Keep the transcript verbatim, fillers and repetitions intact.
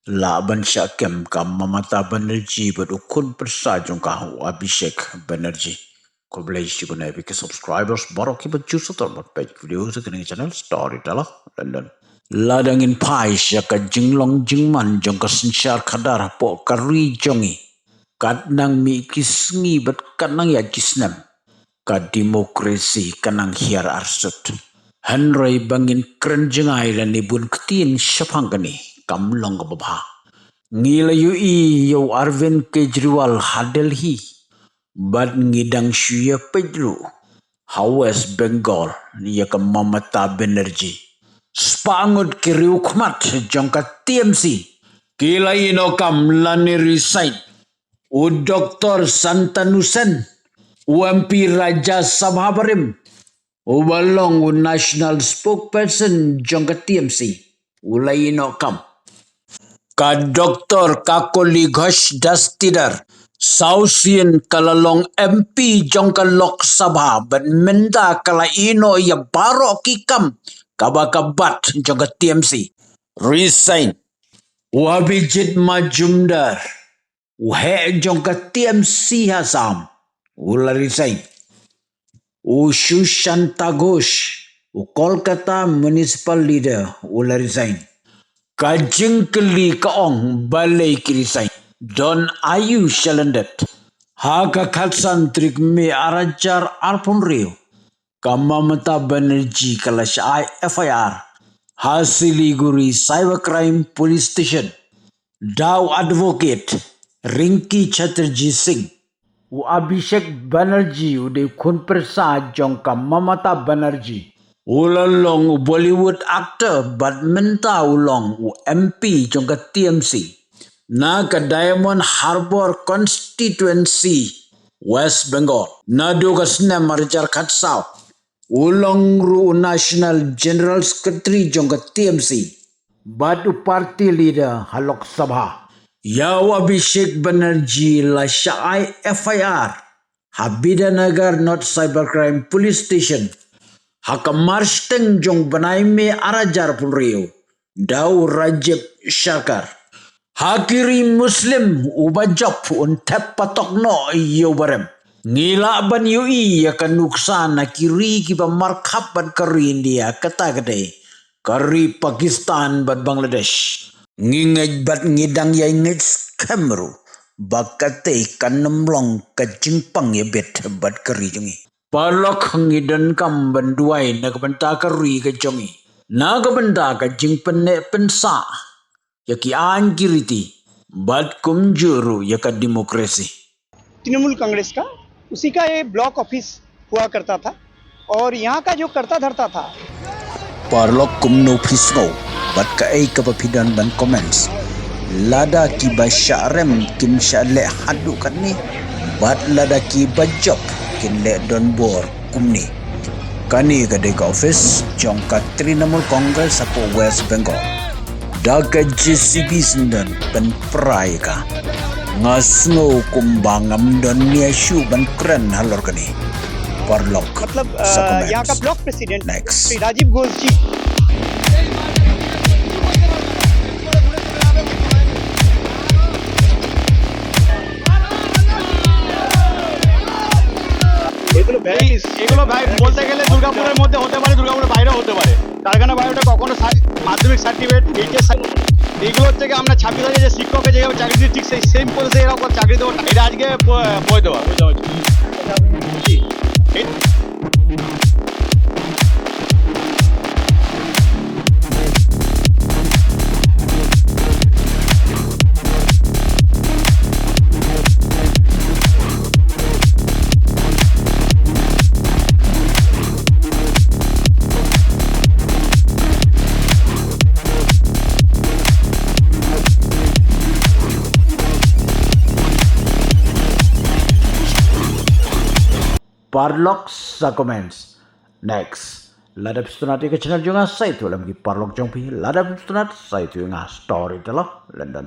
Lah ban shah kem ka Mamata Banerjee bad u khun pyrsa jong ka u Abhishek Banerjee. Khublei shibun ïa phi ki subscribers baroh kiba ju sngewthuh ban peit video sha kane ka channel Storyteller London. Lada ngin phai sha ka jinglong jingman jong ka synshar khadar hapoh ka ri jong ngi, katba nang mih ki sngi bad katba nang ïaid ki snem, ka demokrasi ka nang hiar arsut. Hynrei ba ngin kren jngai lane bun ktien shaphang kane kam long kaba bha. Ngi la ïohi ïa u Arvind Kejriwal ha Delhi, bad ngi dang shu ïa peit ruh ha West Bengal ïa ka Mamata Banerjee. Spah ngut ki riewkhmat jong ka T M C ki la ïehnoh kam lane resign. U Doktor Shantanu Sen, u M P Rajya Sabha barim, uba long u national spokesperson jong ka T M C, u la ïehnoh kam. Ka Doktor Kakoli Ghosh Dastidar, saw sien ka la long M P jong ka Lok Sabha bad mynta ka la ïehnoh ïa baroh ki kam kaba ka bat jong ka T M C. Resign. U Abhijit Majumdar, u heh jong ka T M C ha Assam, u la resign. U Sushanta Ghosh, u Kolkata Municipal Leader, u la resign. Ka jingkylli ka ong balei ki resign. Don aïu shalyndet. Ha ka khatsan tarik May arhajar arphew hynriew, ka Mamata Banerjee ka la shah ai F I R ha Siliguri Cybercrime Police Station da u advocate Rinki Chatterjee Singh. U Abhishek Banerjee u dei u khun pyrsa jong ka Mamata Banerjee. U la long u Bollywood actor bad mynta u long u M P jong ka T M C na ka Diamond Harbour Constituency, West Bengal. Naduh ka snem arhajar khatsaw, u long ruh u National General Secretary jong ka T M C bad u party leader ha Lok Sabha. Ïa u Abhishek Banerjee la shah ai F I R ha Bidanagar North Cybercrime Police Station ha ka March teng jong bnai May arhajar arphew hynriew da u Rajib Sarkar. Ha ki ri Muslim uba jop un thep patok noh ïa u barem. Ngi lah ban ïohi ïa ka nuksa na ki ri kiba markhap bad ka ri India, kata ka dei ka ri Pakistan bad Bangladesh. Ngi ngeit bad ngi dang ïai ngeit skhem ruh ba katei kan ym long ka jingpang ïabit bad ka ri jong ngi. Paralok, ngi donkam ban duwai na ka bynta ka ri ka jong ngi, na ka bynta ka jingpynneh pynsah ïa ki aiñ ki riti bad kumjuh ruh ïa ka demokrasi. Trinamool कांग्रेस का, उसी का ये block office हुआ करता था और यहाँ का जो कर्ता धर्ता था। Paralok, kumno phi sngew bad kaei kaba phi don ban comments? Lada kiba shah rem kim shah leh haduh katne, bad lada kiba jop kin leh donbor kumne. Kane ka dei ka office jong ka Trinamool Congress hapoh West Bengal. Da ka J C B syndon pynpra ïa ka. Nga sngew kumba ngam don nia shuh ban kren halor kane. Paralok, मतलब sa अ, यहाँ का comments. Block president Next. Shri Rajiv Ghosh ji. এগুলো ভাই বলতে গেলে দুর্গাপুরের মধ্যে হতে পারে, দুর্গাপুরের বাইরেও হতে পারে। কারখানা বায়োডাটা কখনো সা- মাধ্যমিক সার্টিফিকেট, এইচএস, এগুলো হচ্ছে কি আমরা ছাব্বিশ হাজার যে শিক্ষককে যেভাবে চাকরি দিচ্ছি, ঠিক সেই সেম প্রসেসে এরকম চাকরি দেবো। এটা আজকে প- বই দেওয়া, বই দেওয়া হচ্ছে। এই- Paralok, sa comments. Next. Lada phi sngewtynnat ïa ka channel jong nga, sa ïathuh lem ki paralok jong phi. Lada phi sngewtynnat, sa ïathuh ïa nga. Storyteller London.